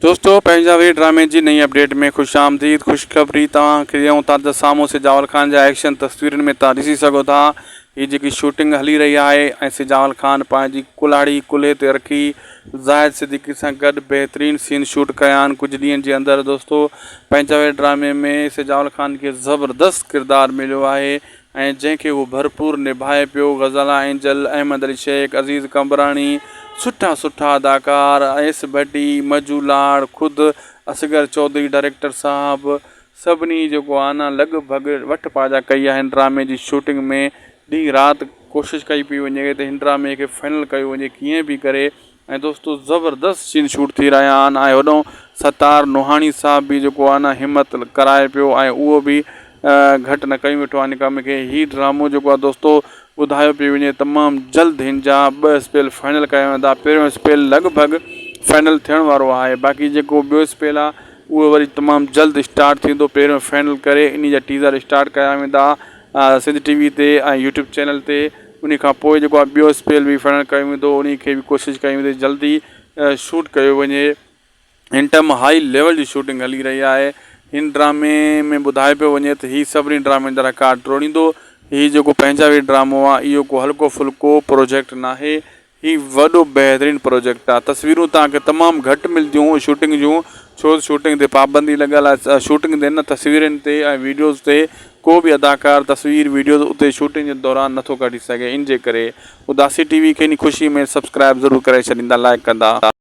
دوستو پنهنجا وي ڊرامي جي نئين اپڊيٽ ۾ خوش آمديد خوشخبري توهان کي ڏيون ٿا ته سامهون سجاول خان جا ايڪشن تصويرن ۾ توهان ڏسي سگهو ٿا هي جيڪي شوٽنگ هلي رهي آهي ۽ سجاول خان پنهنجي ڪلهاڙي ڪلهي تي رکي زاهد صديقي سان گڏ بهترين سين شوٽ ڪيا آهن ڪجهه ڏينهن جي اندر دوستو پنهنجا وي ڊرامي ۾ سجاول خان کي زبردست ڪردار مليو آهي ۽ جنهن کي هو ڀرپور نڀائي پيو، غزالا اينجل، احمد علي شيخ، عزيز قمبراڻي، سٺا سٺا اداڪار، ايس ڀٽي، مجو لاڙ، خود اصغر چوڌري ڊائريڪٽر صاحب سڀني جيڪو آ نه لڳ ڀڳ وٺ پاجا ڪئي آهي هن ڊرامي جي شوٽنگ ۾ ڏينهن رات ڪوشش ڪئي پئي وڃي ته هن ڊرامي کي فائنل ڪيو وڃي ڪيئن به ڪري ۽ دوستو زبردست سين شوٽ ٿي رهيا آهن ۽ هوڏانهن ستار نوحاڻي صاحب به جيڪو آهي نه همت ڪرائي پيو ۽ اهو به گهٽ نه ڪيون ويٺو آهي ان ڪم کي هي ڊرامو جيڪو آهي دوستو ٻڌايو پيو وڃي تمام جلد هن جا ٻه اسپيل فائنل ڪيا ويندا پهريون اسپيل لڳ ڀڳ فائنل ٿيڻ وارو آهي باقي جيڪو ٻيو اسپيل آهي اهو وري تمام جلد اسٽارٽ ٿيندو پهريون فائنل ڪري ان جا ٽيزر اسٽارٽ ڪيا ويندا سنڌ ٽي وي تي ۽ يوٽيوب چينل تي انهي کان پوء جيڪو آهي ٻيو اسپيل به فائنل ڪيو ويندو انهي کي به ڪوشش ڪئي ويندي جلدي شوٽ ڪيو وڃي هن ٽائيم هائي ليول جي شوٽنگ هلي رهي آهي هن ڊرامي ۾ ٻڌايو پيو وڃي ته هي سڀني ڊرامن جا رڪارڊ ٽوڙيندو هي جيڪو پنهنجا وي ڊرامو آهي اهو ڪو هلڪو ڦلڪو پروجيڪٽ ناهي هي وڏو بهترين پروجيڪٽ آ تصويرون توهان کي تمام گهٽ ملديون شوٽنگ جون ڇو ته شوٽنگ تي پابندي لڳل آ شوٽنگ تي نه تصويرن تي ۽ ويڊيوز تي ڪو به اداڪار تصوير ويڊيوز اتي شوٽنگ جي دوران نٿو ڪڍي سگهي ان جي ڪري اداسي ٽي وي کي ان خوشي ۾ سبسڪرائب ضرور ڪري ڇڏيندا لائڪ ڪندا.